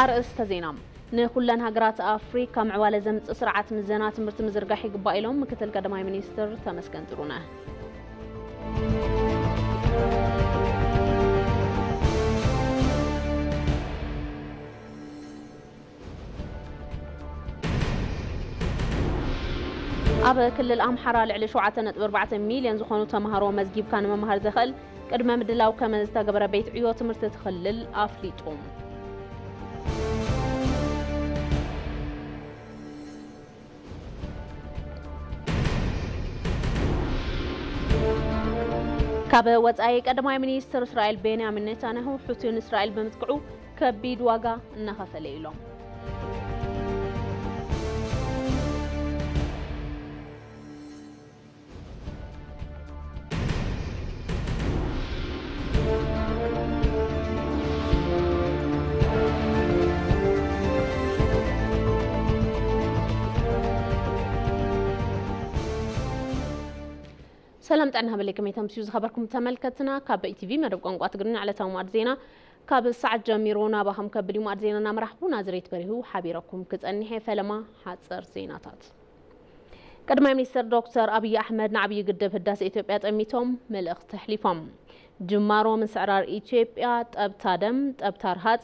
ኣርእስተ ዜና። ንኹለን ሃገራት ኣፍሪካ ምዕባለ ዘምጽእ ስርዓት ምዘና ትምህርቲ ምዝርጋሕ ይግባእ ኢሎም ምክትል ቀዳማይ ሚኒስትር ተመስገን ጥሩነህ። ኣብ ክልል ኣምሓራ ልዕሊ ሸውዓተ ነጥቢ ኣርባዕተ ሚልዮን ዝኾኑ ተምሃሮ መዝጊብካ ንምምሃር ዘኽእል ቅድመ ምድላው ከም ዝተገበረ ቤት ዕዮ ትምህርቲ እቲ ክልል ኣፍሊጡ። ካብ ወጻኢ ቀዳማይ ሚኒስትር እስራኤል ቤንያሚን ኔታንያሁ፣ ሑቲ ንእስራኤል ብምጥቅዑ ከቢድ ዋጋ እናኸፈለ ኢሎም። ሰላም ጥዕና ሃበለይ፣ ከመይ ተምስዩ ዝኸበርኩም ተመልከትና። ካብ ኢቲቪ መደብ ቋንቋ ትግርኛ ዕለታዊ ማዕድ ዜና ካብ ሰዓት ጀሚሩ ናባኹም ከብል እዩ። ማዕድ ዜና እናመራሕኩ ናዝሬት በሪሁ ሓቢረኩም ክጸንሕ እየ። ፈለማ ሓጸር ዜናታት። ቀዳማይ ሚኒስትር ዶክተር ኣብይ ኣሕመድ ንዓብዪ ግድብ ህዳሴ ኢትዮጵያ ጠሚቶም መልእኽቲ ኣሕሊፎም። ጅማሮ ምስዕራር ኢትዮጵያ፣ ጠብታ ደም፣ ጠብታ ርሃጽ፣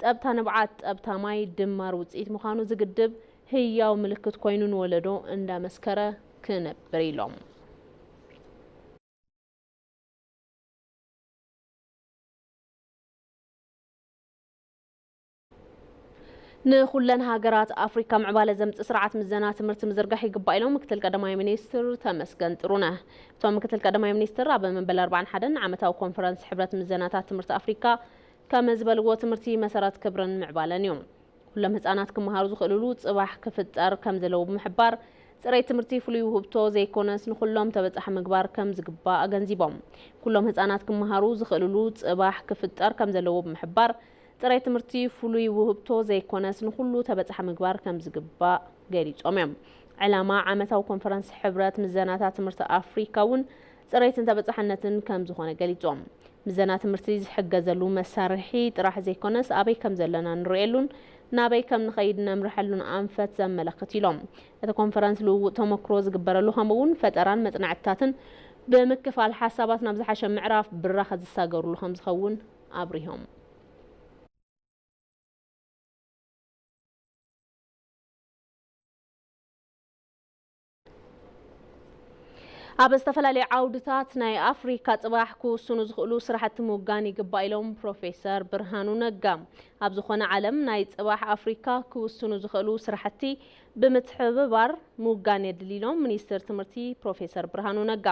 ጠብታ ንብዓት፣ ጠብታ ማይ ድማር ውፅኢት ምዃኑ ዝግድብ ህያው ምልክት ኮይኑ ንወለዶ እንዳመስከረ ክነብር ኢሎም። ንኹለን ሃገራት ኣፍሪካ ምዕባለ ዘምፅእ ስርዓት ምዘና ትምህርቲ ምዝርጋሕ ይግባእ ኢሎም ምክትል ቀዳማይ ሚኒስትር ተመስገን ጥሩነህ። እቶም ምክትል ቀዳማይ ሚኒስትር ኣብ መበል ኣርባዓን ሓደን ዓመታዊ ኮንፈረንስ ሕብረት ምዘናታት ትምህርቲ ኣፍሪካ ከም ዝበልዎ ትምህርቲ መሰረት ክብርን ምዕባለን እዩ። ኩሎም ህጻናት ክመሃሩ ዝኽእልሉ ጽባሕ ክፍጠር ከም ዘለዎ ብምሕባር፣ ጽሬት ትምህርቲ ፍሉይ ውህብቶ ዘይኮነስ ንኹሎም ተበጻሒ ምግባር ከም ዝግባእ ኣገንዚቦም። ኩሎም ህጻናት ክመሃሩ ዝኽእልሉ ጽባሕ ክፍጠር ከም ዘለዎ ብምሕባር፣ ጽሬት ትምህርቲ ፍሉይ ውህብቶ ዘይኮነስ ንኹሉ ተበጻሒ ምግባር ከም ዝግባእ ገሊጾም እዮም። ዕላማ ዓመታዊ ኮንፈረንስ ሕብረት ምዘናታት ትምህርቲ ኣፍሪካ እውን ጽሬትን ተበጻሕነትን ከም ዝኾነ ገሊጾም። ምዘና ትምህርቲ ዝሕገዘሉ መሳርሒ ጥራሕ ዘይኮነስ፣ ኣበይ ከም ዘለና ንርእየሉን ናበይ ከም ንኸይድ ነምርሐሉን ኣንፈት ዘመለኽት ኢሎም። እቲ ኮንፈረንስ ልውውጥ ተመክሮ ዝግበረሉ፣ ከምኡ እውን ፈጠራን መጽናዕትታትን ብምክፋል ሓሳባት ናብ ዝሓሸ ምዕራፍ ብራኸ ዝሳገሩሉ ከም ዝኸውን ኣብሪሆም። ኣብ ዝተፈላለዩ ዓውድታት ናይ ኣፍሪካ ጽባሕ ክውስኑ ዝኽእሉ ስራሕቲ ምውጋን ይግባእ ኢሎም ፕሮፌሰር ብርሃኑ ነጋ። ኣብ ዝኾነ ዓለም ናይ ጽባሕ ኣፍሪካ ክውስኑ ዝኽእሉ ስራሕቲ ብምትሕብባር ምውጋን የድሊ ኢሎም ሚኒስትር ትምህርቲ ፕሮፌሰር ብርሃኑ ነጋ።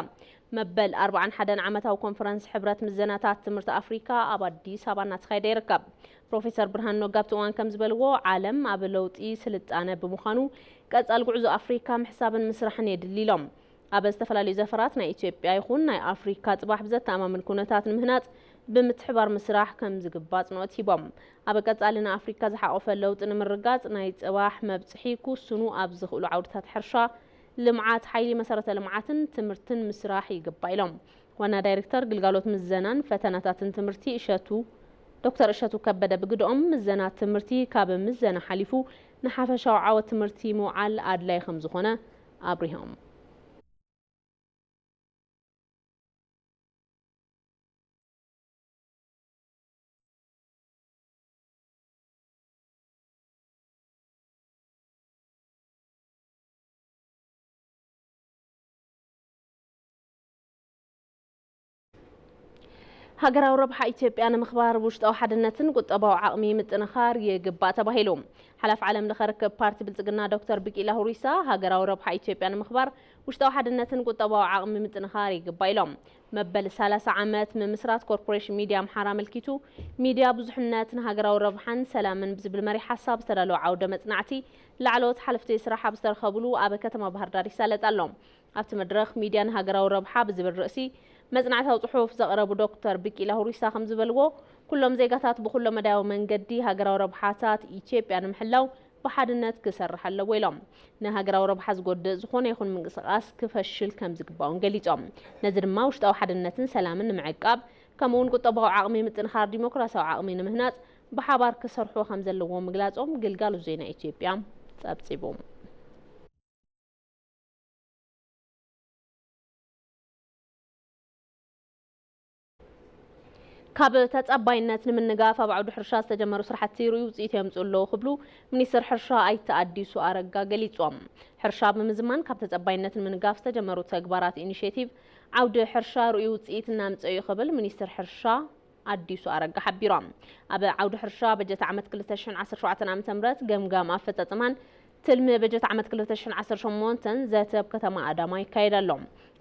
መበል ኣርባዓን ሓደን ዓመታዊ ኮንፈረንስ ሕብረት ምዘናታት ትምህርቲ ኣፍሪካ ኣብ ኣዲስ ኣበባ እናተኻየደ ይርከብ። ፕሮፌሰር ብርሃኑ ነጋ ኣብቲ እዋን ከም ዝበልዎ፣ ዓለም ኣብ ለውጢ ስልጣነ ብምዃኑ፣ ቀጻሊ ጉዕዞ ኣፍሪካ ምሕሳብን ምስራሕን የድሊ ኢሎም። ኣብ ዝተፈላለዩ ዘፈራት ናይ ኢትዮጵያ ይኹን ናይ ኣፍሪካ ጽባሕ ብዘተኣማምን ኩነታት ንምህናጽ ብምትሕባር ምስራሕ ከም ዝግባእ ኣጽንኦት ሂቦም። ኣብ ቀጻሊ ንኣፍሪካ ዝሓቆፈ ለውጢ ንምርጋጽ፣ ናይ ጽባሕ መብጽሒ ክውስኑ ኣብ ዝኽእሉ ዓውድታት ሕርሻ፣ ልምዓት፣ ሓይሊ መሰረተ ልምዓትን ትምህርትን ምስራሕ ይግባእ ኢሎም። ዋና ዳይሬክተር ግልጋሎት ምዘናን ፈተናታትን ትምህርቲ እሸቱ፣ ዶክተር እሸቱ ከበደ ብግድኦም፣ ምዘና ትምህርቲ ካብ ምዘና ሓሊፉ ንሓፈሻዊ ዓወት ትምህርቲ ምውዓል ኣድላይ ከም ዝኾነ ኣብሪሆም። ሃገራዊ ረብሓ ኢትዮጵያ ንምኽባር ውሽጣዊ ሓድነትን ቁጠባዊ ዓቕሚ ምጥንኻር ይግባእ ተባሂሉ። ሓላፊ ዓለም ለኸ ርክብ ፓርቲ ብልጽግና ዶክተር ቢቂላ ሁሪሳ፣ ሃገራዊ ረብሓ ኢትዮጵያ ንምኽባር ውሽጣዊ ሓድነትን ቁጠባዊ ዓቕሚ ምጥንኻር ይግባእ ኢሎም። መበል ሰላሳ ዓመት ምምስራት ኮርፖሬሽን ሚድያ ኣምሓራ ኣመልኪቱ፣ ሚድያ ብዙሕነት ንሃገራዊ ረብሓን ሰላምን ብዝብል መሪሕ ሓሳብ ዝተዳለወ ዓውደ መጽናዕቲ ላዕለዎት ሓለፍቲ ስራሕ ኣብ ዝተረኸብሉ ኣብ ከተማ ባህር ዳር ይሳለጥ ኣሎ። ኣብቲ መድረኽ ሚድያ ንሃገራዊ ረብሓ ብዝብል ርእሲ መጽናዕታዊ ጽሑፍ ዘቕረቡ ዶክተር ቢቂላ ሁሪሳ ከም ዝበልዎ፣ ኩሎም ዜጋታት ብኩሎ መዳያዊ መንገዲ ሃገራዊ ረብሓታት ኢትዮጵያ ንምሕላው ብሓድነት ክሰርሕ ኣለዎ ኢሎም። ንሃገራዊ ረብሓ ዝጎድእ ዝኾነ ይኹን ምንቅስቓስ ክፈሽል ከም ዝግባእ እውን ገሊጾም። ነዚ ድማ ውሽጣዊ ሓድነትን ሰላምን ንምዕቃብ፣ ከምኡ እውን ቁጠባዊ ዓቕሚ ምጥንኻር፣ ዲሞክራሲያዊ ዓቕሚ ንምህናጽ፣ ብሓባር ክሰርሑ ከም ዘለዎ ምግላጾም ግልጋሎት ዜና ኢትዮጵያ ጸብጺቡ። ካብ ተጸባይነት ንምንጋፍ ኣብ ዓውዲ ሕርሻ ዝተጀመሩ ስራሕቲ ርኡይ ውፅኢት የምፅኡ ኣለዉ ክብሉ ሚኒስትር ሕርሻ ኣይተ ኣዲሱ ኣረጋ ገሊፆም። ሕርሻ ብምዝማን ካብ ተጸባይነት ንምንጋፍ ዝተጀመሩ ተግባራት ኢኒሼቲቭ ዓውዲ ሕርሻ ርኡይ ውፅኢት እናምፀኡ እዩ ክብል ሚኒስትር ሕርሻ ኣዲሱ ኣረጋ ሓቢሮም። ኣብ ዓውዲ ሕርሻ በጀት ዓመት ክልተ ሽሕን ዓሰርተ ሸውዓተን ዓመተ ምህረት ገምጋም ኣፈፃፅማን ትልሚ በጀት ዓመት ክልተ ሽሕን ዓሰርተ ሸሞንተን ዘተ ኣብ ከተማ ኣዳማ ይካየድ ኣሎ።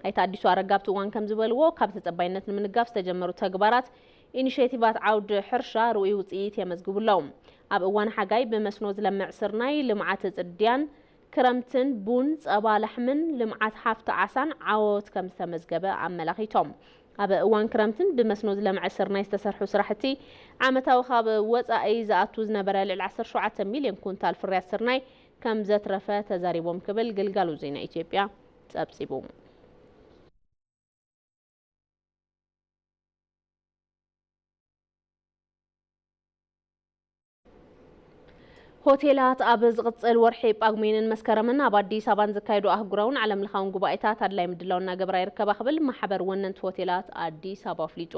ኣይተ ኣዲሱ ኣረጋ ኣብቲ እዋን ከም ዝበልዎ፣ ካብ ተፀባይነት ንምንጋፍ ዝተጀመሩ ተግባራት ኢኒሼቲቫት ዓውዲ ሕርሻ ርኡይ ውፅኢት የመዝግቡ ኣለዉ። ኣብ እዋን ሓጋይ ብመስኖ ዝለምዕ ስርናይ፣ ልምዓት ፅድያን ክረምትን ቡን፣ ጸባ ላሕምን ልምዓት ሃፍቲ ዓሳን ዓወት ከም ዝተመዝገበ ኣመላኺቶም። ኣብ እዋን ክረምትን ብመስኖ ዝለምዐ ስርናይ ዝተሰርሑ ስራሕቲ ዓመታዊ ካብ ወጻኢ ዝኣቱ ዝነበረ ልዕሊ ዓሰርተ ሸውዓተ ሚልዮን ኩንታል ፍርያት ስርናይ ከም ዘትረፈ ተዛሪቦም ክብል ግልጋሎት ዜና ኢትዮጵያ ጸብጺቡ። ሆቴላት ኣብ ዝቕጽል ወርሒ ጳጉሜንን መስከረምን ኣብ ኣዲስ ኣበባን ዝካየዱ ኣህጉራውን ዓለም ለኻውን ጉባኤታት ኣድላይ ምድላው እናገበራ ይርከባ ክብል ማሕበር ወነንቲ ሆቴላት ኣዲስ ኣበባ ኣፍሊጡ።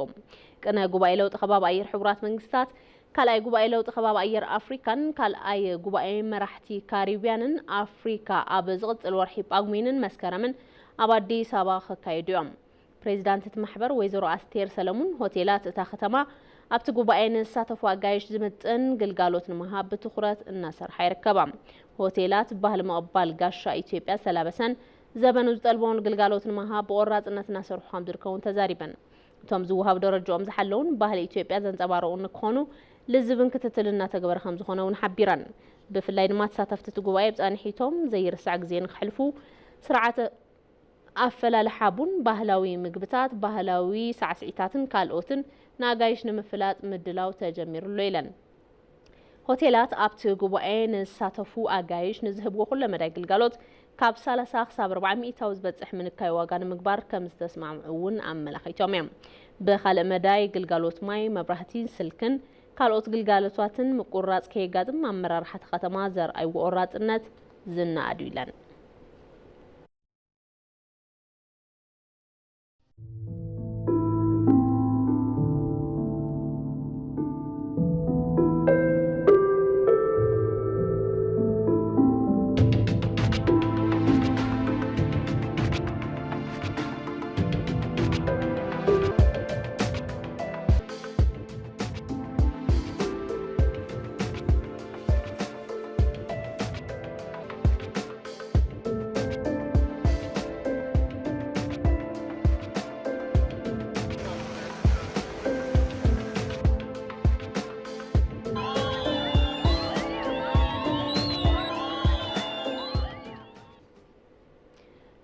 ቅነ ጉባኤ ለውጢ ከባቢ ኣየር ሕቡራት መንግስታት፣ ካልኣይ ጉባኤ ለውጢ ከባቢ ኣየር ኣፍሪካን ካልኣይ ጉባኤ መራሕቲ ካሪብያንን ኣፍሪካ ኣብ ዝቕጽል ወርሒ ጳጉሜንን መስከረምን ኣብ ኣዲስ ኣበባ ክካየዱ እዮም። ፕሬዚዳንት እቲ ማሕበር ወይዘሮ ኣስቴር ሰለሙን፣ ሆቴላት እታ ከተማ ኣብቲ ጉባኤ ንዝሳተፉ ኣጋይሽ ዝምጥን ግልጋሎት ንምሃብ ብትኹረት እናሰርሓ ይርከባ። ሆቴላት ባህሊ ምቕባል ጋሻ ኢትዮጵያ ዝተላበሰን ዘበኑ ዝጠልቦን ግልጋሎት ንምሃብ ብቆራፅነት እናሰርሑ ከም ዝርከቡን ተዛሪበን። እቶም ዝወሃብ ደረጃኦም ዝሓለውን ባህሊ ኢትዮጵያ ዘንፀባረቑ ንክኾኑ ልዝብን ክትትል እናተግበረ ከም ዝኾነ እውን ሓቢረን። ብፍላይ ድማ ተሳተፍቲ እቲ ጉባኤ ብፃንሒቶም ዘይርሳዕ ግዜ ንክሕልፉ ስርዓተ ኣፈላልሓ ቡን፣ ባህላዊ ምግብታት፣ ባህላዊ ሳዕስዒታትን ካልኦትን ንኣጋይሽ ንምፍላጥ ምድላው ተጀሚሩ ኣሎ ኢለን። ሆቴላት ኣብቲ ጉባኤ ንዝሳተፉ ኣጋይሽ ንዝህብዎ ኩለመዳይ ግልጋሎት ካብ ሰላሳ ክሳብ ኣርባዓ ሚእታዊ ዝበጽሕ ምንካይ ዋጋ ንምግባር ከም ዝተስማምዑ እውን ኣመላኺቶም እዮም። ብኻልእ መዳይ ግልጋሎት ማይ፣ መብራህቲ፣ ስልክን ካልኦት ግልጋሎታትን ምቁርራፅ ከየጋጥም ኣመራርሓ እታ ከተማ ዘርኣይዎ ቆራፅነት ዝነኣድ እዩ ኢለን።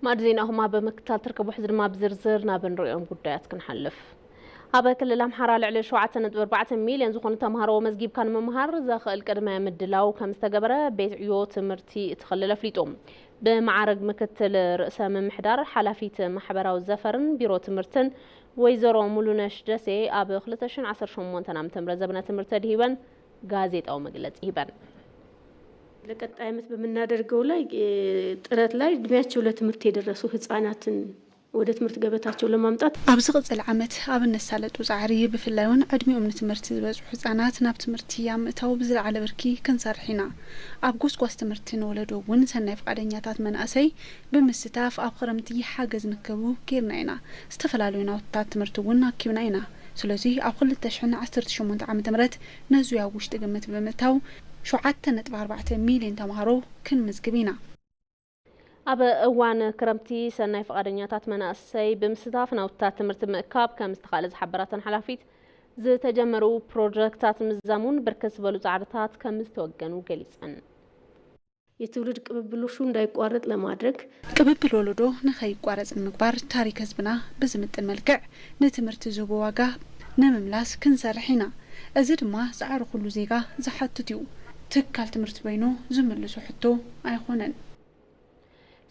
ማዕድ ዜናኹም ኣብ ምክትታል ትርከቡ። ሕዚ ድማ ብዝርዝር ናብ እንሪኦም ጉዳያት ክንሓልፍ። ኣብ ክልል ኣምሓራ ልዕሊ ሸውዓተ ነጥቢ ኣርባዕተ ሚልዮን ዝኾኑ ተምሃሮ መዝጊብካ ንምምሃር ዘኽእል ቅድመ ምድላው ከም ዝተገበረ ቤት ዕዮ ትምህርቲ እቲ ክልል ኣፍሊጡ። ብመዓርግ ምክትል ርእሰ ምምሕዳር ሓላፊት ማሕበራዊ ዘፈርን ቢሮ ትምህርትን ወይዘሮ ሙሉነሽ ደሴ ኣብ ክልተ ሽሕን ዓሰርተ ሸሞንተን ዓመተ ምህረት ዘበነ ትምህርቲ ኣድሂበን ጋዜጣዊ መግለጺ ሂበን። ለቀጣይ ዓመት በምናደርገው ላይ ጥረት ላይ እድሜያቸው ለትምህርት የደረሱ ህጻናትን ወደ ትምህርት ገበታቸው ለማምጣት ኣብ ዝቕጽል ዓመት ኣብ እነሳለጡ ጻዕሪ፣ ብፍላይ እውን ዕድሚኦም ንትምህርቲ ዝበጽሑ ህጻናት ናብ ትምህርቲ ኣብ ምእታው ብዝለዓለ ብርኪ ክንሰርሕ ኢና። ኣብ ጎስጓስ ትምህርቲ ንወለዶ እውን ሰናይ ፍቓደኛታት መናእሰይ ብምስታፍ ኣብ ክረምቲ ሓገዝ ንክህቡ ጌርና ኢና። ዝተፈላለዩ ናውትታት ትምህርቲ እውን ኣኪብና ኢና። ስለዚ ኣብ ክልተ ሽሕን ዓሰርተ ሸሞንተ ዓመተ ምህረት ነዙይ ኣብ ውሽጢ ግምት ብምእታው ሸውዓተ ነጥቢ ኣርባዕተ ሚልዮን ተምሃሮ ክንምዝግብ ኢና። ኣብ እዋን ክረምቲ ሰናይ ፍቓደኛታት መናእሰይ ብምስታፍ ናውትታት ትምህርቲ ምእካብ ከም ዝተኻእለ ዝሓበራ እተን ሓላፊት፣ ዝተጀመሩ ፕሮጀክታት ምዝዛም እውን ብርክት ዝበሉ ጻዕርታት ከም ዝተወገኑ ገሊጸን። የትውልድ ቅብብሎሹ እንዳይቋረጥ ለማድረግ ቅብብል ወለዶ ንኸይቋረጽ ንምግባር ታሪክ ህዝብና ብዝምጥን መልክዕ ንትምህርቲ ዝህቦ ዋጋ ንምምላስ ክንሰርሕ ኢና። እዚ ድማ ጻዕሪ ኩሉ ዜጋ ዝሓትት እዩ። ትካል ትምህርቲ በይኑ ዝምልሶ ሕቶ ኣይኾነን።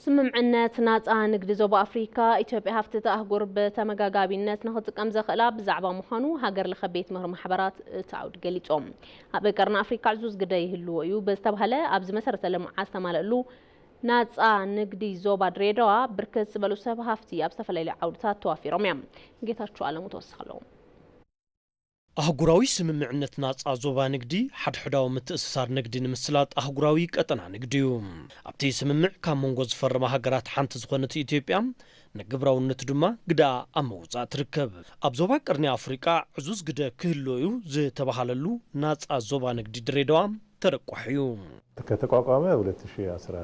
ስምምዕነት ናፃ ንግዲ ዞባ ኣፍሪካ፣ ኢትዮጵያ ሃፍቲ እቲ ኣህጉር ብተመጋጋቢነት ንኽትጥቀም ዘኽእላ ብዛዕባ ምዃኑ ሃገር ለኸ ቤት ምኽሪ ማሕበራት እቲ ዓውዲ ገሊጾም። ኣብ ቀርኒ ኣፍሪካ ዕዙዝ ግደ ይህልዎ እዩ ብዝተባህለ ኣብዚ መሰረተ ልምዓት ዝተማለእሉ ናፃ ንግዲ ዞባ ድሬዳዋ ብርክት ዝበሉ ሰብ ሃፍቲ ኣብ ዝተፈላለዩ ዓውድታት ተዋፊሮም እዮም። ጌታቸው ኣለሙ ተወሰኸ ኣለዎም። ኣህጉራዊ ስምምዕነት ናጻ ዞባ ንግዲ፣ ሓድሕዳዊ ምትእስሳር ንግዲ ንምስላጥ ኣህጉራዊ ቀጠና ንግዲ እዩ። ኣብቲ ስምምዕ ካብ መንጎ ዝፈረማ ሃገራት ሓንቲ ዝኾነት ኢትዮጵያ፣ ንግብራውነቱ ድማ ግደኣ ኣብ ምውጻእ ትርከብ። ኣብ ዞባ ቀርኒ ኣፍሪቃ ዕዙዝ ግደ ክህልዎ እዩ ዝተባሃለሉ ናጻ ዞባ ንግዲ ድሬዳዋ ተረቋሒ እዩ። ከተቋቋመ ሁለት ሺ አስራ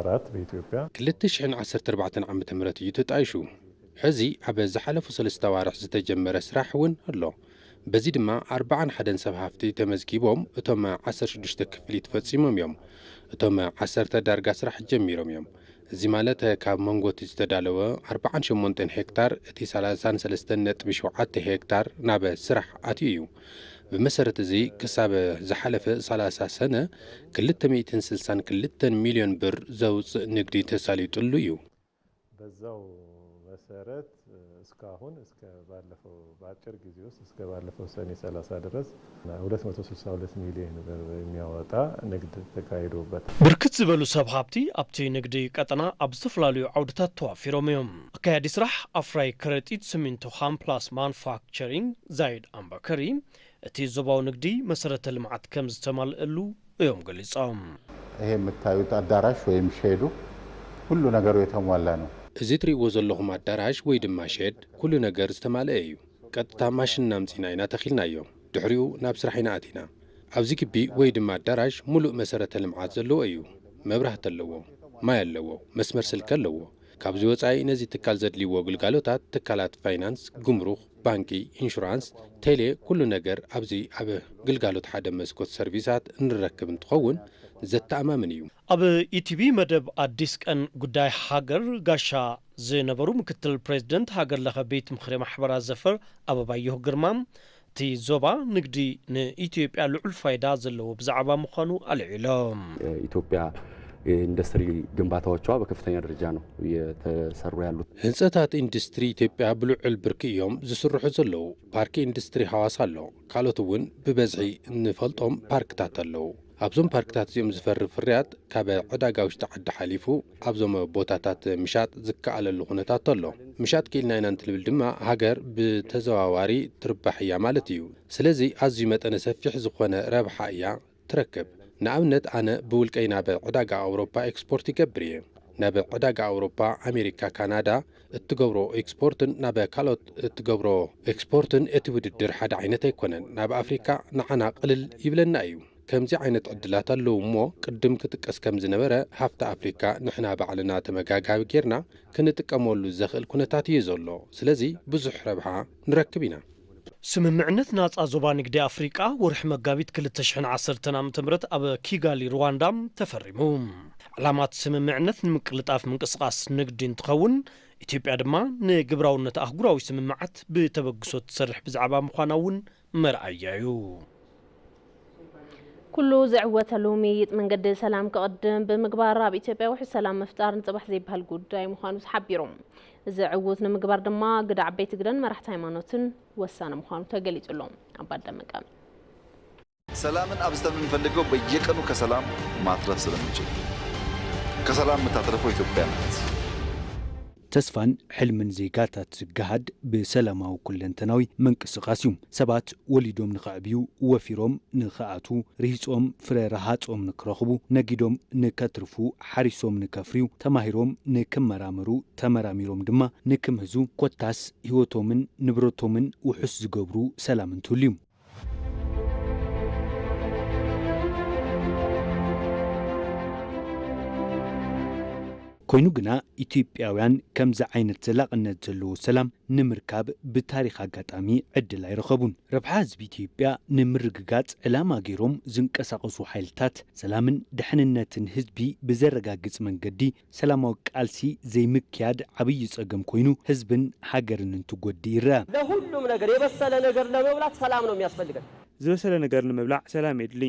አራት በኢትዮጵያ። ክልተ ሽሕን ዓሰርተ ኣርባዕተን ዓመተ ምህረት እዩ ተጣይሹ። ሕዚ ኣብ ዝሓለፉ ሰለስተ ኣዋርሕ ዝተጀመረ ስራሕ እውን ኣሎ። በዚ ድማ ኣርብዓን ሓደን ሰብ ሃፍቲ ተመዝጊቦም፣ እቶም ዓሰርተ ሽዱሽተ ክፍሊት ፈጺሞም እዮም። እቶም ዓሰርተ ዳርጋ ስራሕ ጀሚሮም እዮም። እዚ ማለት ካብ መንጎ እቲ ዝተዳለወ ኣርብዓን ሸሞንተን ሄክታር እቲ ሰላሳን ሰለስተን ነጥቢ ሸውዓተ ሄክታር ናብ ስራሕ ኣትዩ እዩ። ብመሰረት እዚ ክሳብ ዝሓለፈ ሰላሳ ሰነ ክልተ ሚእትን ስልሳን ክልተን ሚልዮን ብር ዘውፅእ ንግዲ ተሳሊጡሉ እዩ። በዛው መሰረት እስካሁን እስከ ባለፈው በአጭር ጊዜ ውስጥ እስከ ባለፈው ሰኔ ሰላሳ ድረስ ሁለት መቶ ስልሳ ሁለት ሚሊዮን ብር የሚያወጣ ንግድ ተካሂዶበታል። ብርክት ዝበሉ ሰብ ሃብቲ ኣብቲ ንግዲ ቀጠና ኣብ ዝተፈላለዩ ዓውድታት ተዋፊሮም እዮም። ኣካያዲ ስራሕ ኣፍራይ ከረጢት ሲሚንቶ ሃም ፕላስ ማኑፋክቸሪንግ ዛይድ ኣምባከሪ፣ እቲ ዞባዊ ንግዲ መሰረተ ልምዓት ከም ዝተማልአሉ እዮም ገሊጾም። ይሄ የምታዩት አዳራሽ ወይም ሼዱ ሁሉ ነገሩ የተሟላ ነው። እዚ ትሪእዎ ዘለኹም ኣዳራሽ ወይ ድማ ሼድ ኩሉ ነገር ዝተማልአ እዩ። ቀጥታ ማሽን ኣምጺና ኢና ተኺልናዮ። ድሕሪኡ ናብ ስራሕ ኢና ኣቲና። ኣብዚ ግቢ ወይ ድማ ኣዳራሽ ሙሉእ መሰረተ ልምዓት ዘለዎ እዩ። መብራህቲ ኣለዎ፣ ማይ ኣለዎ፣ መስመር ስልኪ ኣለዎ። ካብዚ ወጻኢ ነዚ ትካል ዘድልይዎ ግልጋሎታት ትካላት ፋይናንስ፣ ጉምሩክ፣ ባንኪ፣ ኢንሹራንስ፣ ቴሌ፣ ኩሉ ነገር ኣብዚ ኣብ ግልጋሎት ሓደ መስኮት ሰርቪሳት እንረክብ እንትኸውን ዘተኣማምን እዩ። ኣብ ኢቲቪ መደብ ኣዲስ ቀን ጉዳይ ሃገር ጋሻ ዝነበሩ ምክትል ፕሬዚደንት ሃገር ለኸ ቤት ምኽሪ ማሕበራት ዘፈር ኣበባየሁ ግርማ፣ እቲ ዞባ ንግዲ ንኢትዮጵያ ልዑል ፋይዳ ዘለዎ ብዛዕባ ምዃኑ ኣልዒሎም። ኢትዮጵያ የኢንዱስትሪ ግንባታዎቿ በከፍተኛ ደረጃ ነው እየተሰሩ ያሉት። ህንፀታት ኢንዱስትሪ ኢትዮጵያ ብልዑል ብርኪ እዮም ዝስርሑ ዘለዉ። ፓርክ ኢንዱስትሪ ሃዋሳ ኣሎ። ካልኦት እውን ብበዝሒ እንፈልጦም ፓርክታት ኣለዉ። ኣብዞም ፓርክታት እዚኦም ዝፈሪ ፍርያት ካብ ዕዳጋ ውሽጢ ዓዲ ሓሊፉ ኣብዞም ቦታታት ምሻጥ ዝከኣለሉ ኩነታት ኣሎ። ምሻጥ ክኢልና ኢና እንትንብል ድማ ሃገር ብተዘዋዋሪ ትርባሕ እያ ማለት እዩ። ስለዚ ኣዝዩ መጠነ ሰፊሕ ዝኾነ ረብሓ እያ ትረክብ። ንኣብነት ኣነ ብውልቀይ ናብ ዕዳጋ ኣውሮፓ ኤክስፖርት ይገብር እየ። ናብ ዕዳጋ ኣውሮፓ፣ ኣሜሪካ፣ ካናዳ እትገብሮ ኤክስፖርትን ናብ ካልኦት እትገብሮ ኤክስፖርትን እቲ ውድድር ሓደ ዓይነት ኣይኮነን። ናብ ኣፍሪካ ንዓና ቅልል ይብለና እዩ። ከምዚ ዓይነት ዕድላት ኣለዉ እሞ ቅድም ክጥቀስ ከም ዝነበረ ሃፍቲ ኣፍሪካ ንሕና ባዕልና ተመጋጋቢ ጌርና ክንጥቀመሉ ዘኽእል ኩነታት እዩ ዘሎ። ስለዚ ብዙሕ ረብሓ ንረክብ ኢና። ስምምዕነት ናጻ ዞባ ንግዲ ኣፍሪቃ ወርሒ መጋቢት ክልተ ሽሕን ዓሰርተን ዓመተ ምህረት ኣብ ኪጋሊ ሩዋንዳ ተፈሪሙ። ዕላማ እቲ ስምምዕነት ንምቅልጣፍ ምንቅስቃስ ንግዲ እንትኸውን፣ ኢትዮጵያ ድማ ንግብራውነት ኣህጉራዊ ስምምዓት ብተበግሶ ትሰርሕ ብዛዕባ ምዃና እውን መርኣያ እዩ። ኩሉ ዝዕወተሉ ምይይጥ መንገዲ ሰላም ክቕድም ብምግባር ኣብ ኢትዮጵያ ውሕስ ሰላም ምፍጣር ንፅባሕ ዘይበሃል ጉዳይ ምዃኑ ተሓቢሩ። እዚ ዕዉት ንምግባር ድማ ግደ ዓበይቲ ግደን መራሕቲ ሃይማኖትን ወሳኒ ምዃኑ ተገሊጹ ኣሎ። ኣባት ደመቀ። ሰላምን አብዝተን የምንፈልገው በየቀኑ ከሰላም ማትረፍ ስለምንችል ከሰላም የምታተርፈው ኢትዮጵያ ናት። ተስፋን ሕልምን ዜጋታት ዝገሃድ ብሰላማዊ ኩለንተናዊ ምንቅስቓስ እዩ። ሰባት ወሊዶም ንኸዕብዩ፣ ወፊሮም ንኸኣትዉ፣ ርሂጾም ፍረ ረሃጾም ንክረኽቡ፣ ነጊዶም ንከትርፉ፣ ሓሪሶም ንከፍርዩ፣ ተማሂሮም ንክመራመሩ፣ ተመራሚሮም ድማ ንክምህዙ፣ ኮታስ ህይወቶምን ንብረቶምን ውሑስ ዝገብሩ ሰላም እንትህሉ እዩ። ኮይኑ ግና ኢትዮጵያውያን ከምዚ ዓይነት ዘላቕነት ዘለዎ ሰላም ንምርካብ ብታሪኽ ኣጋጣሚ ዕድል ኣይረኸቡን። ረብሓ ህዝቢ ኢትዮጵያ ንምርግጋጽ ዕላማ ገይሮም ዝንቀሳቐሱ ሓይልታት ሰላምን ድሕንነትን ህዝቢ ብዘረጋግጽ መንገዲ ሰላማዊ ቃልሲ ዘይምክያድ ዓብዪ ጸገም ኮይኑ ህዝብን ሃገርን እንትጎድእ ይረኣ። ለሁሉም ነገር የበሰለ ነገር ለመብላት ሰላም ነው የሚያስፈልገን። ዝበሰለ ነገር ንምብላዕ ሰላም የድሊ።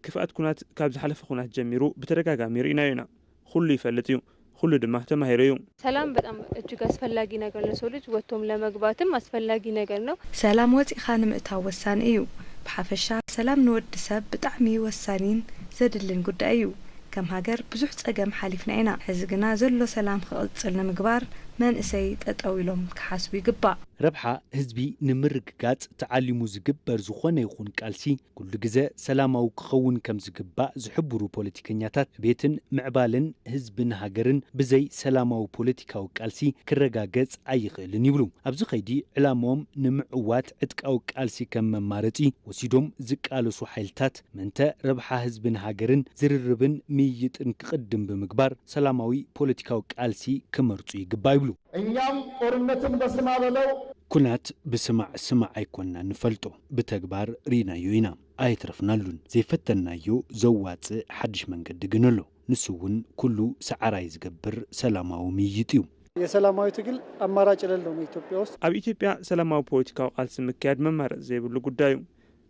ክፍኣት ኩናት ካብ ዝሓለፈ ኩናት ጀሚሩ ብተደጋጋሚ ርኢናዮ ኢና። ኩሉ ይፈልጥ እዩ። ኩሉ ድማ ተማሂሩ እዩ። ሰላም በጣም እጅግ አስፈላጊ ነገር፣ ለሰው ልጅ ወጥቶም ለመግባትም አስፈላጊ ነገር ነው። ሰላም ወጺኻ ንምእታው ወሳኒ እዩ። ብሓፈሻ ሰላም ንወዲ ሰብ ብጣዕሚ ወሳኒን ዘድልን ጉዳይ እዩ። ከም ሃገር ብዙሕ ጸገም ሓሊፍና ኢና። ሕዚ ግና ዘሎ ሰላም ክቕጽል ንምግባር መንእሰይ ጠጠው ኢሎም ክሓስቡ ይግባእ። ረብሓ ህዝቢ ንምርግጋጽ ተዓሊሙ ዝግበር ዝኾነ ይኹን ቃልሲ ኩሉ ግዘ ሰላማዊ ክኸውን ከም ዝግባእ ዝሕብሩ ፖለቲከኛታት፣ ዕቤትን ምዕባልን ህዝብን ሃገርን ብዘይ ሰላማዊ ፖለቲካዊ ቃልሲ ክረጋገጽ ኣይኽእልን ይብሉ። ኣብዚ ኸይዲ ዕላምኦም ንምዕዋት ዕጥቃዊ ቃልሲ ከም መማረጺ ወሲዶም ዝቃለሱ ሓይልታት፣ ምእንተ ረብሓ ህዝብን ሃገርን ዝርርብን ምይይጥን ክቕድም ብምግባር ሰላማዊ ፖለቲካዊ ቃልሲ ክመርጹ ይግባእ ይብሉ። እኛም ጦርነትን በስማ በለው ኩናት ብስማዕ ስማዕ ኣይኮንና ንፈልጦ፣ ብተግባር ርኢናዮ ኢና። ኣየትረፍናሉን። ዘይፈተንናዮ ዘዋጽእ ሓድሽ መንገዲ ግን ኣሎ። ንሱ እውን ኩሉ ሰዓራይ ዝገብር ሰላማዊ ምይይጥ እዩ። የሰላማዊ ትግል አማራጭ የሌለው ነው ኢትዮጵያ ውስጥ። ኣብ ኢትዮጵያ ሰላማዊ ፖለቲካዊ ቃልሲ ምክያድ መማረፂ ዘይብሉ ጉዳይ እዩ።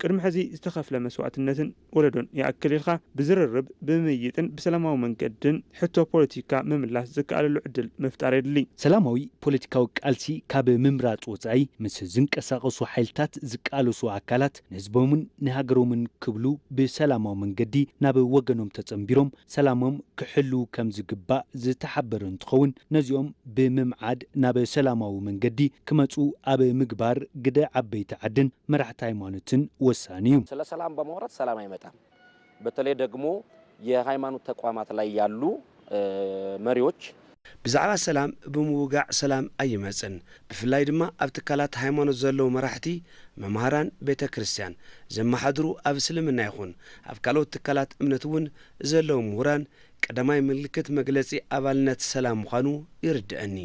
ቅድሚ ሕዚ ዝተኸፍለ መስዋዕትነትን ወለዶን ይኣክል ኢልካ ብዝርርብ፣ ብምይይጥን ብሰላማዊ መንገድን ሕቶ ፖለቲካ ምምላስ ዝከኣለሉ ዕድል ምፍጣር የድሊ። ሰላማዊ ፖለቲካዊ ቃልሲ ካብ ምምራፅ ወፃኢ፣ ምስ ዝንቀሳቐሱ ሓይልታት ዝቃለሱ ኣካላት ንህዝቦምን ንሃገሮምን ክብሉ ብሰላማዊ መንገዲ ናብ ወገኖም ተፀንቢሮም ሰላሞም ክሕልዉ ከም ዝግባእ ዝተሓበረ እንትኸውን፣ ነዚኦም ብምምዓድ ናብ ሰላማዊ መንገዲ ክመፁ ኣብ ምግባር ግደ ዓበይቲ ዓድን መራሕቲ ሃይማኖትን ወሳኒ እዩ። ስለ ሰላም በማውራት ሰላም አይመጣም። በተለይ ደግሞ የሃይማኖት ተቋማት ላይ ያሉ መሪዎች ብዛዕባ ሰላም ብምውጋዕ ሰላም ኣይመጽን። ብፍላይ ድማ ኣብ ትካላት ሃይማኖት ዘለዉ መራሕቲ፣ መምሃራን፣ ቤተ ክርስቲያን ዘመሓድሩ ኣብ እስልምና ይኹን ኣብ ካልኦት ትካላት እምነት እውን ዘለዉ ምሁራን ቀዳማይ ምልክት መግለጺ ኣባልነት ሰላም ምዃኑ ይርድኣኒ።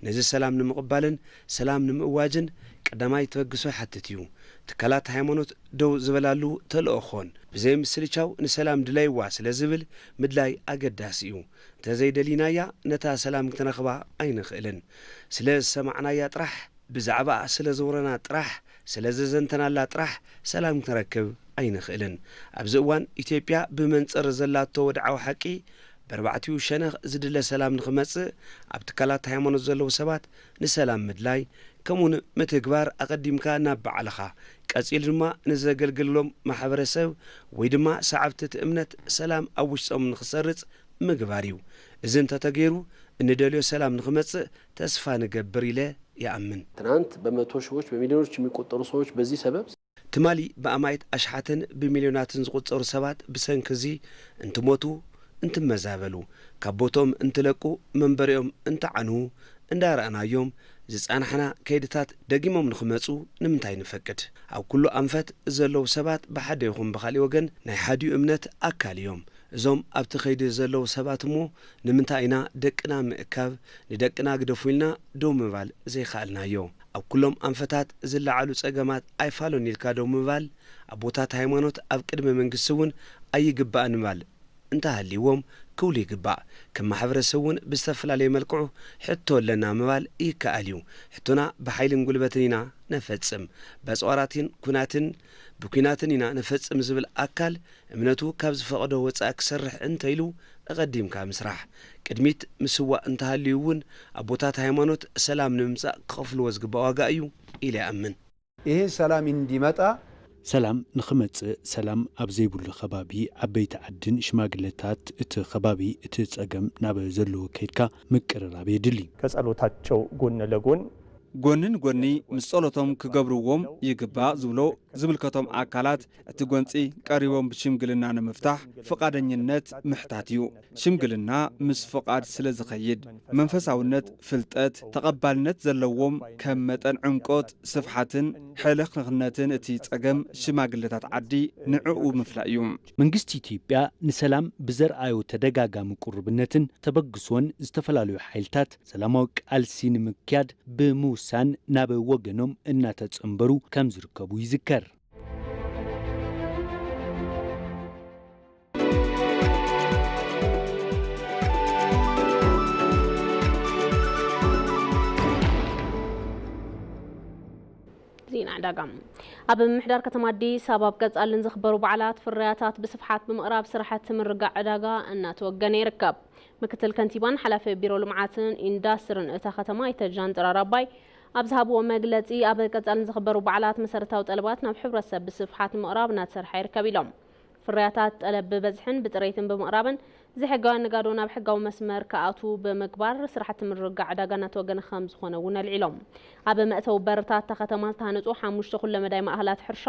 ነዚ ሰላም ንምቕባልን ሰላም ንምእዋጅን ቀዳማይ ተበግሶ ይሓትት እዩ። ትካላት ሃይማኖት ደው ዝበላሉ ተልእኾን ብዘይ ምስልቻው ንሰላም ድለይዋ ስለ ዝብል ምድላይ ኣገዳሲ እዩ። እንተዘይደሊናያ ነታ ሰላም ክንረኽባ ኣይንኽእልን። ስለ ዝሰማዕናያ ጥራሕ፣ ብዛዕባኣ ስለ ዘውረና ጥራሕ፣ ስለ ዘዘንተናላ ጥራሕ ሰላም ክንረክብ ኣይንኽእልን። ኣብዚ እዋን ኢትዮጵያ ብመንጽር ዘላቶ ወድዓዊ ሓቂ ብኣርባዕቲኡ ሸነኽ ዝድለ ሰላም ንኽመጽእ ኣብ ትካላት ሃይማኖት ዘለዉ ሰባት ንሰላም ምድላይ ከምኡውን ምትግባር ኣቐዲምካ ናብ ባዕልኻ ቀጺሉ ድማ ንዘገልግሎም ማሕበረሰብ ወይ ድማ ሰዓብቲ እቲ እምነት ሰላም ኣብ ውሽጦም ንኽሰርጽ ምግባር እዩ። እዚ እንተተገይሩ እንደልዮ ሰላም ንኽመጽእ ተስፋ ንገብር ኢለ ይኣምን። ትናንት በመቶ ሺዎች በሚሊዮኖች የሚቆጠሩ ሰዎች በዚህ ሰበብ ትማሊ ብኣማኢት ኣሽሓትን ብሚልዮናትን ዝቑጸሩ ሰባት ብሰንኪ እዚ እንትሞቱ፣ እንትመዛበሉ፣ ካብ ቦትኦም እንትለቁ፣ መንበሪኦም እንትዓንዉ እንዳረኣናዮም ዝጸናሕና ከይድታት ደጊሞም ንኽመጹ ንምንታይ ንፈቅድ? ኣብ ኩሉ ኣንፈት ዘለዉ ሰባት ብሓደ ይኹን ብኻልእ ወገን ናይ ሓዲኡ እምነት ኣካል እዮም። እዞም ኣብቲ ከይዲ ዘለዉ ሰባት እሞ ንምንታይ ኢና ደቅና ምእካብ፣ ንደቅና ግደፉ ኢልና ደው ምባል ዘይኸኣልናዮ? ኣብ ኩሎም ኣንፈታት ዝለዓሉ ጸገማት ኣይፋሉን ኢልካ ደው ምባል፣ ኣቦታት ሃይማኖት ኣብ ቅድሚ መንግስቲ እውን ኣይግባእን ምባል እንተሃልይዎም ክብሉ ይግባእ። ከም ማሕበረሰብ እውን ብዝተፈላለየ መልክዑ ሕቶ ኣለና ምባል ይከኣል እዩ። ሕቶና ብሓይልን ጉልበትን ኢና ነፈጽም። በጽዋራትን ኩናትን ብኲናትን ኢና ነፈጽም ዝብል ኣካል እምነቱ ካብ ዝፈቕዶ ወጻኢ ክሰርሕ እንተኢሉ ኣቐዲምካ ምስራሕ። ቅድሚት ምስዋእ እንተሃልዩ እውን ኣቦታት ሃይማኖት ሰላም ንምምጻእ ክኸፍልዎ ዝግባእ ዋጋ እዩ ኢለ ይኣምን። ይህን ሰላም እንዲመጣ ሰላም ንኽመጽእ ሰላም ኣብ ዘይብሉ ከባቢ ዓበይቲ ዓድን ሽማግለታት እቲ ከባቢ እቲ ጸገም ናብ ዘለዎ ከይድካ ምቅርራብ የድሊ። ከጸሎታቸው ጎን ለጎን ጎንን ጎኒ ምስ ጸሎቶም ክገብርዎም ይግባእ ዝብሎ ዝምልከቶም ኣካላት እቲ ጎንጺ ቀሪቦም ብሽምግልና ንምፍታሕ ፍቓደኝነት ምሕታት እዩ። ሽምግልና ምስ ፍቓድ ስለ ዝኸይድ መንፈሳውነት ፍልጠት ተቐባልነት ዘለዎም ከም መጠን ዕምቆት ስፍሓትን ሕልኽልኽነትን እቲ ጸገም ሽማግለታት ዓዲ ንዕኡ ምፍላይ እዩ። መንግስቲ ኢትዮጵያ ንሰላም ብዘርኣዮ ተደጋጋሚ ቁርብነትን ተበግሶን ዝተፈላለዩ ሓይልታት ሰላማዊ ቃልሲ ንምክያድ ብምውሳን ናብ ወገኖም እናተጸንበሩ ከም ዝርከቡ ይዝከር። ዜና ዕዳጋ። ኣብ ምምሕዳር ከተማ ኣዲስ ኣበባ ኣብ ቀጻልን ዝኽበሩ በዓላት ፍርያታት ብስፍሓት ብምቕራብ ስራሕቲ ምርጋዕ ዕዳጋ እናተወገነ ይርከብ። ምክትል ከንቲባን ሓላፊ ቢሮ ልምዓትን ኢንዳስትርን እታ ከተማ ኣይተ ጃንጥራር ኣባይ ኣብ ዝሃብዎ መግለፂ፣ ኣብ ቀፃሊ ንዝኽበሩ በዓላት መሰረታዊ ጠለባት ናብ ሕብረተሰብ ብስፍሓት ንምቕራብ እናተሰርሐ ይርከብ ኢሎም። ፍርያታት ጠለብ ብበዝሕን ብፅሬትን ብምቕራብን ዘይሕጋውያን ነጋዶ ናብ ሕጋዊ መስመር ክኣትዉ ብምግባር ስራሕቲ ምርግጋእ ዕዳጋ እናተወገነ ከም ዝኾነ እውን ኣልዒሎም። ኣብ መእተዊ በርታት እታ ከተማ ዝተሃነፁ ሓሙሽተ ኩለመዳይ ማእኸላት ሕርሻ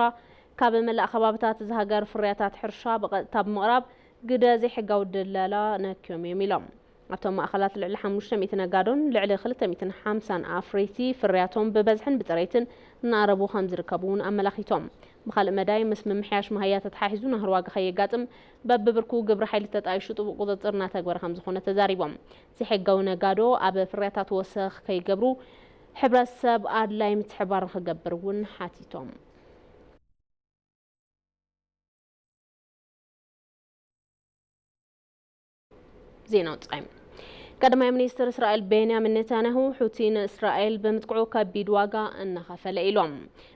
ካብ መላእ ከባብታት እዚ ሃገር ፍርያታት ሕርሻ ብቐጥታ ብምቕራብ ግደ ዘይሕጋዊ ድለላ ነክዮም እዮም ኢሎም። ኣብቶም ማእኸላት ልዕሊ ሓሙሽተ ሚእቲ ነጋዶን ልዕሊ ክልተ ሚእትን ሓምሳን ኣፍረይቲ ፍርያቶም ብበዝሕን ብፅሬትን እናኣረቡ ከም ዝርከቡ እውን ኣመላኺቶም። ብኻልእ መዳይ፣ ምስ ምምሕያሽ መሃያ ተተሓሒዙ ናህሪ ዋጋ ከየጋጥም በብብርኩ ግብሪ ሓይሊ ተጣይሹ ጥቡቕ ቁፅፅር እናተግበረ ከም ዝኾነ ተዛሪቦም። ዘይሕጋዊ ነጋዶ ኣብ ፍርያታት ወሰኽ ከይገብሩ ሕብረተሰብ ኣድላይ ምትሕባር ንክገብር እውን ሓቲቶም። ዜና ውጻኢ። ቀዳማይ ሚኒስትር እስራኤል ቤንያሚን ኔታንያሁ፣ ሑቲ ንእስራኤል ብምጥቅዑ ከቢድ ዋጋ እናኸፈለ ኢሎም።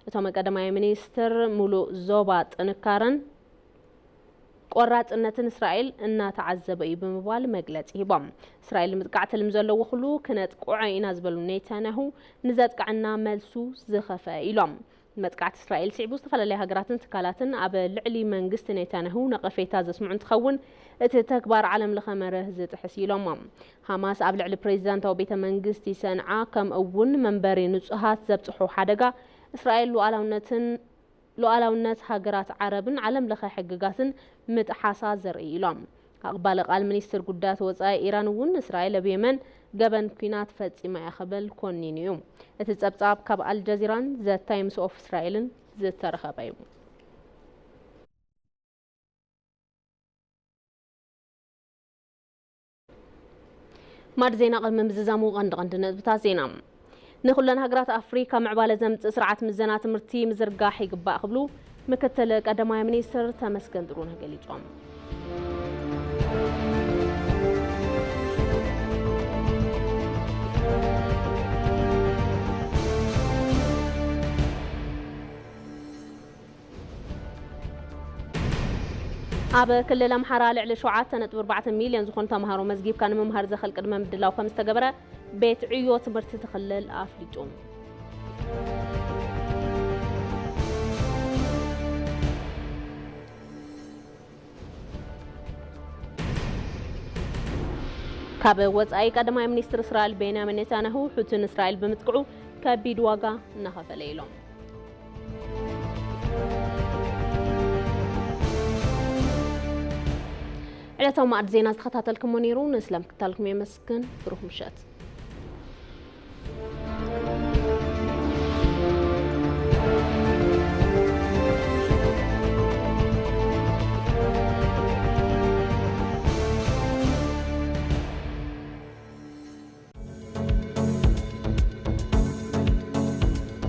እቶም ቀዳማይ ሚኒስትር፣ ሙሉእ ዞባ ጥንካረን ቆራጽነትን እስራኤል እናተዓዘበ እዩ ብምባል መግለጺ ሂቦም። እስራኤል ንምጥቃዕ ትልሚ ዘለዎ ኩሉ ክነጥቅዖ ኢና ዝበሉ ኔታንያሁ፣ ንዘጥቅዐና መልሱ ዝኸፈ ኢሎም። መጥቃዕቲ እስራኤል ስዒቡ ዝተፈላለያ ሃገራትን ትካላትን ኣብ ልዕሊ መንግስቲ ኔታንያሁ ነቐፌታ ዘስምዑ እንትኸውን፣ እቲ ተግባር ዓለም ለኸ መርህ ዝጥሕስ እዩ ኢሎሞ። ሃማስ ኣብ ልዕሊ ፕሬዚዳንታዊ ቤተ መንግስቲ ሰንዓ ከምኡ እውን መንበሪ ንጹሃት ዘብጽሖ ሓደጋ እስራኤል ሉዓላውነትን ሉዓላውነት ሃገራት ዓረብን ዓለም ለኸ ሕግጋትን ምጥሓሳ ዘርኢ ኢሎም። ኣቕባሊ ቃል ሚኒስትር ጉዳያት ወጻኢ ኢራን እውን እስራኤል ኣብ የመን ገበን ኲናት ፈጺማ እያ ክብል ኮኒኑ እዩ። እቲ ጸብጻብ ካብ ኣልጀዚራን ዘ ታይምስ ኦፍ እስራኤልን ዝተረኸበ እዩ። ማድ ዜና ቅድሚ ምዝዛሙ ቀንዲ ቀንዲ ነጥብታት ዜና። ንኹለን ሃገራት ኣፍሪካ ምዕባለ ዘምጽእ ስርዓት ምዘና ትምህርቲ ምዝርጋሕ ይግባእ ክብሉ ምክትል ቀዳማይ ሚኒስትር ተመስገን ጥሩነህ ገሊጾም። ኣብ ክልል ኣምሓራ ልዕሊ ሸውዓተ ነጥቢ ኣርባዕተ ሚልዮን ዝኾኑ ተምሃሮ መዝጊብካ ንምምሃር ዘኽእል ቅድመ ምድላው ከም ዝተገበረ ቤት ዕዮ ትምህርቲ እቲ ክልል ኣፍሊጡ። ካብ ወጻኢ ቀዳማይ ሚኒስትር እስራኤል ቤንያሚን ኔታንያሁ ሑቲ ንእስራኤል ብምጥቅዑ ከቢድ ዋጋ እናኸፈለ ኢሎም። ዕለታዊ ማዕድ ዜና ዝተኸታተልኩሞ ነይሩ። ንስለ ምክትታልኩም የመስግን። ብሩኽ ምሸት።